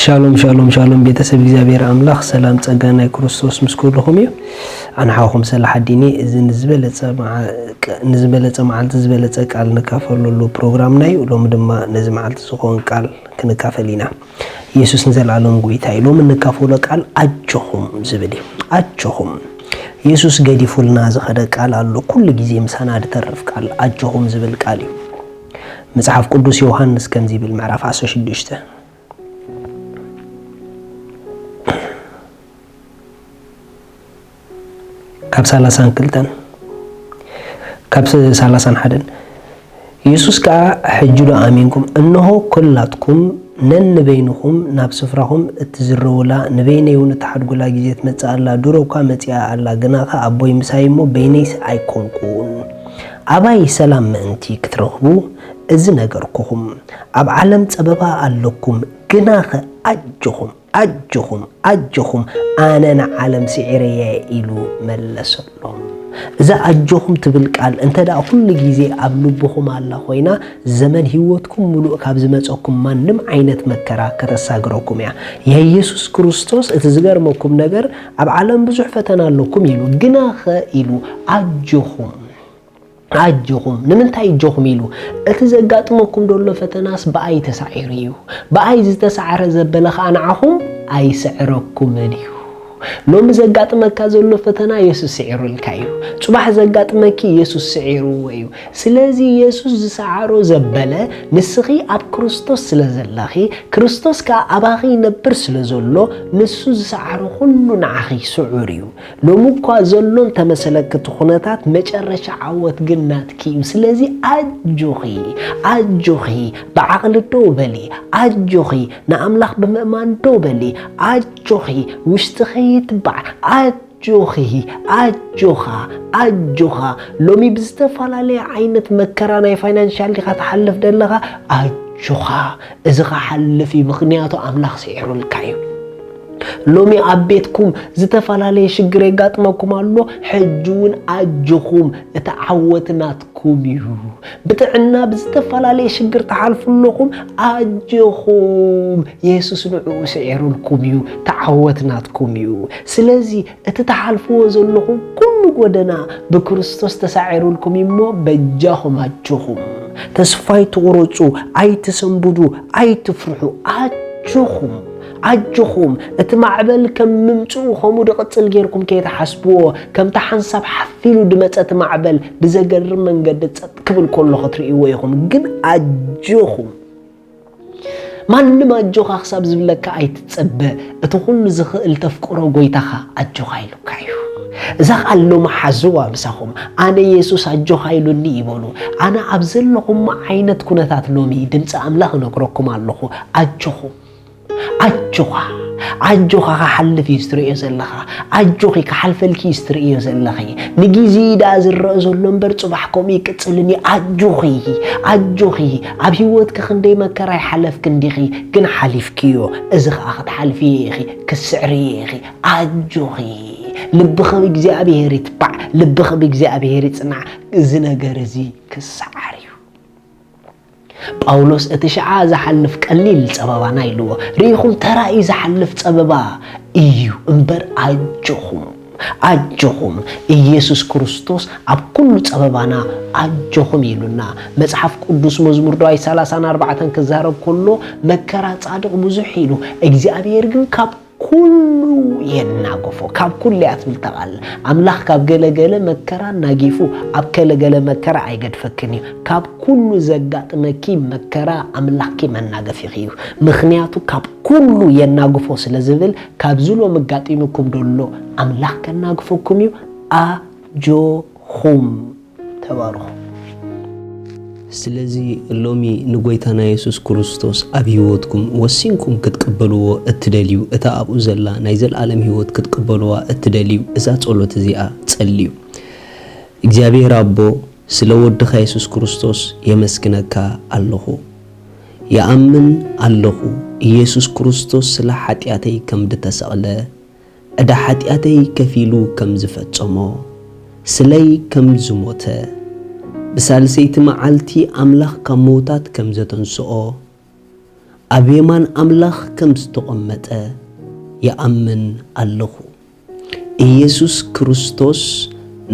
ሻሎም ሻሎም ሻሎም፣ ቤተሰብ እግዚኣብሔር ኣምላኽ ሰላም ጸጋ ናይ ክርስቶስ ምስ ኩልኹም እዩ። ኣነ ሓውኹም ሰላሕ ኣዲኒ። እዚ ንዝበለጸ መዓ-፣ ንዝበለጸ መዓልቲ ዝበለጸ ቃል ንካፈለሉ ፕሮግራምና እዩ። ሎሚ ድማ ነዚ መዓልቲ ዝኾን ቃል ክንካፈል ኢና። ኢየሱስ ንዘለዓለም ጎይታ እዩ። ሎሚ እንካፈሎ ቃል ኣጆኹም ዝብል እዩ። ኣጆኹም። ኢየሱስ ገዲፉልና ዝኸደ ቃል ኣሎ፣ ኩሉ ግዜ ምሳና ዝተርፍ ቃል ኣጆኹም ዝብል ቃል እዩ። መጽሓፍ ቅዱስ ዮሃንስ ከምዚ ይብል፣ ምዕራፍ ዓሰርተ ሽዱሽተ ካብ ሰላሳን ክልተን፣ ካብ ሰላሳን ሓደን፣ ኢየሱስ ከኣ፣ "ሕጂ ዶ ኣሚንኩም? እንሆ፣ ኲላትኩም ነንበይንኹም ናብ ስፍራኹም እትዝረዉላ፣ ንበይነይ እውን እትሓድጉላ ግዜ ትመጽእ ኣላ፣ ድሮ እኳ መጺኣ ኣላ፣ ግናኸ ኣቦይ ምሳይ እሞ በይነይስ ኣይኮንኩን። ኣባይ ሰላም ምእንቲ ክትረኽቡ እዚ ነገርኩኹም። ኣብ ዓለም ጸበባ ኣለኩም፣ ግናኸ ኣጆኹም፣ ኣጆኹም፣ ኣጆኹም፣ ኣነ ንዓለም ስዒረያ" ኢሉ መለሰሎም። እዛ ኣጆኹም ትብል ቃል እንተ ደኣ ኩሉ ግዜ ኣብ ልብኹም ኣላ ኮይና፣ ዘመን ህይወትኩም ምሉእ ካብ ዝመጸኩም ማንም ዓይነት መከራ ከተሳግረኩም እያ። የሱስ ክርስቶስ፣ እቲ ዝገርመኩም ነገር፣ ኣብ ዓለም ብዙሕ ፈተና ኣለኩም ኢሉ፣ ግናኸ ኢሉ፣ ኣጆኹም፣ ኣጆኹም። ንምንታይ ኣጆኹም ኢሉ? እቲ ዘጋጥመኩም ዘሎ ፈተናስ ብኣይ ተሳዒሩ እዩ። ብኣይ ዝተሳዕረ ዘበለ ኸኣ ንዓኹም ኣይስዕረኩምን እዩ። ሎሚ ዘጋጥመካ ዘሎ ፈተና የሱስ ስዒሩልካ እዩ። ጽባሕ ዘጋጥመኪ የሱስ ስዒርዎ እዩ። ስለዚ የሱስ ዝሰዓሮ ዘበለ፣ ንስኺ ኣብ ክርስቶስ ስለ ዘለኺ፣ ክርስቶስ ከኣ ኣባኺ ይነብር ስለ ዘሎ፣ ንሱ ዝሰዓሮ ኩሉ ንዓኺ ስዑር እዩ። ሎሚ እኳ ዘሎ እንተመሰለኪ እቲ ኩነታት፣ መጨረሻ ዓወት ግን ናትኪ እዩ። ስለዚ ኣጆኺ፣ ኣጆኺ፣ ብዓቕሊ ደው በሊ። ኣጆኺ፣ ንኣምላኽ ብምእማን ደው በሊ። ኣጆኺ፣ ውሽጥኺ ይትባዕ። ኣጆኺ፣ ኣጆኻ፣ ኣጆኻ። ሎሚ ብዝተፈላለየ ዓይነት መከራ፣ ናይ ፋይናንሻል ዲኻ ትሓልፍ ደለኻ? ኣጆኻ፣ እዚ ኸሓልፍ እዩ፣ ምኽንያቱ ኣምላኽ ስዒሩልካ እዩ። ሎሚ ኣብ ቤትኩም ዝተፈላለየ ሽግር የጋጥመኩም ኣሎ፣ ሕጂ እውን ኣጆኹም፣ እቲ ዓወት ናትኩም እዩ። ብጥዕና ብዝተፈላለየ ሽግር ትሓልፉ ኣለኹም፣ ኣጆኹም፣ የሱስ ንዕኡ ስዒሩልኩም እዩ፣ እቲ ዓወት ናትኩም እዩ። ስለዚ እቲ ትሓልፍዎ ዘለኹም ኩሉ ጎደና ብክርስቶስ ተሳዒሩልኩም እዩ እሞ፣ በጃኹም ኣጆኹም። ተስፋ ኣይትቑረጹ፣ ኣይትሰንብዱ፣ ኣይትፍርሑ። ኣጆኹም፣ ኣጆኹም። እቲ ማዕበል ከም ምምጽኡ ከምኡ ድቕጽል ጌርኩም ከይትሓስብዎ፣ ከምቲ ሓንሳብ ሓፍ ኢሉ ድመጸ እቲ ማዕበል ብዘገርም መንገዲ ጸጥ ክብል ከሎ ክትርእይዎ ኢኹም። ግን ኣጆኹም። ማንም ኣጆኻ ክሳብ ዝብለካ ኣይትጸበ። እቲ ኩሉ ዝኽእል ተፍቅሮ ጎይታኻ ኣጆኻ ኢሉካ እዩ። እዛ ቃል ሎሚ ሓዝዋ ምሳኹም። ኣነ የሱስ ኣጆኻ ኢሉኒ ይበሉ። ኣነ ኣብ ዘለኹሞ ዓይነት ኩነታት ሎሚ ድምፂ ኣምላኽ እነግረኩም ኣለኹ። ኣጆኹም። ኣጆኻ። ኣጆኻ ክሓልፍ እዩ ዝትርእዮ ዘለኻ። ኣጆኺ ክሓልፈልኪ እዩ ዝትርእዮ ዘለኺ። ንግዜ እዩ ደኣ ዝረአ ዘሎ እምበር ጽባሕ ከምኡ ይቅጽልን እዩ። ኣጆኺ። ኣጆኺ። ኣብ ህይወትኪ ክንደይ መከራ ይሓለፍኪ እንዲኺ፣ ግን ሓሊፍክዮ። እዚ ኸኣ ክትሓልፍዮ ኢኺ፣ ክትስዕርዮ ኢኺ። ኣጆኺ። ልብኺ ብእግዚኣብሔር ይትባዕ፣ ልብኺ ብእግዚኣብሔር ይጽናዕ። እዚ ነገር እዚ ክሰዓር እዩ። ጳውሎስ እቲ ሽዓ ዝሓልፍ ቀሊል ጸበባና ኢልዎ። ርኢኹም፣ ተራ እዩ ዝሓልፍ ጸበባ እዩ እምበር፣ ኣጆኹም፣ ኣጆኹም፣ ኢየሱስ ክርስቶስ ኣብ ኩሉ ጸበባና ኣጆኹም ኢሉና። መጽሓፍ ቅዱስ መዝሙር ዳዊት ሰላሳን ኣርባዕተን ክዛረብ ከሎ፣ መከራ ጻድቕ ብዙሕ ኢሉ፣ እግዚኣብሔር ግን ካብ ኩሉ የናግፎ። ካብ ኩሉ እያ ትብል እታ ቃል። ኣምላኽ ካብ ገለገለ መከራ ኣናጊፉ ኣብ ገለገለ መከራ ኣይገድፈክን እዩ። ካብ ኩሉ ዘጋጥመኪ መከራ ኣምላኽኪ መናገፊኺ እዩ። ምኽንያቱ ካብ ኩሉ የናግፎ ስለ ዝብል፣ ካብዚ ሎሚ ኣጋጢሙኩም ደሎ ኣምላኽ ከናግፈኩም እዩ። ኣጆኹም። ተባረኹ። ስለዚ ሎሚ ንጎይታና የሱስ ክርስቶስ ኣብ ህይወትኩም ወሲንኩም ክትቅበልዎ እትደልዩ፣ እታ ኣብኡ ዘላ ናይ ዘለኣለም ህይወት ክትቅበልዋ እትደልዩ፣ እዛ ጸሎት እዚኣ ጸልዩ። እግዚኣብሔር ኣቦ፣ ስለ ወድኻ የሱስ ክርስቶስ የመስግነካ ኣለኹ። ይኣምን ኣለኹ፣ ኢየሱስ ክርስቶስ ስለ ሓጢኣተይ ከም ድተሰቕለ፣ ዕዳ ሓጢኣተይ ከፊሉ ከም ዝፈጸሞ፣ ስለይ ከም ዝሞተ፣ ብሳልሰይቲ መዓልቲ ኣምላኽ ካብ ምዉታት ከም ዘተንስኦ፣ ኣብ የማን ኣምላኽ ከም ዝተቐመጠ ይኣምን ኣለኹ። ኢየሱስ ክርስቶስ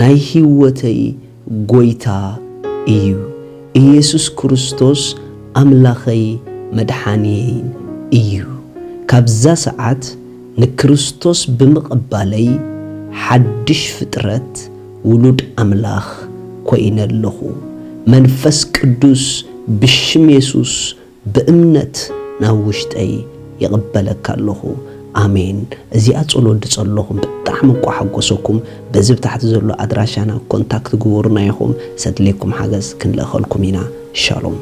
ናይ ህይወተይ ጎይታ እዩ። ኢየሱስ ክርስቶስ ኣምላኸይ መድሓንየይን እዩ። ካብዛ ሰዓት ንክርስቶስ ብምቕባለይ ሓድሽ ፍጥረት ውሉድ ኣምላኽ ኮይነ ኣለኹ። መንፈስ ቅዱስ ብሽም የሱስ ብእምነት ናብ ውሽጠይ ይቕበለካ ኣለኹ። ኣሜን። እዚኣ ጸሎት ድጸለኹም ብጣዕሚ እንቋ ሓጎሰኩም። በዚ ብታሕቲ ዘሎ ኣድራሻና ኮንታክት ግበሩና ኢኹም። ሰድሌኩም ሓገዝ ክንልእኸልኩም ኢና። ሻሎም።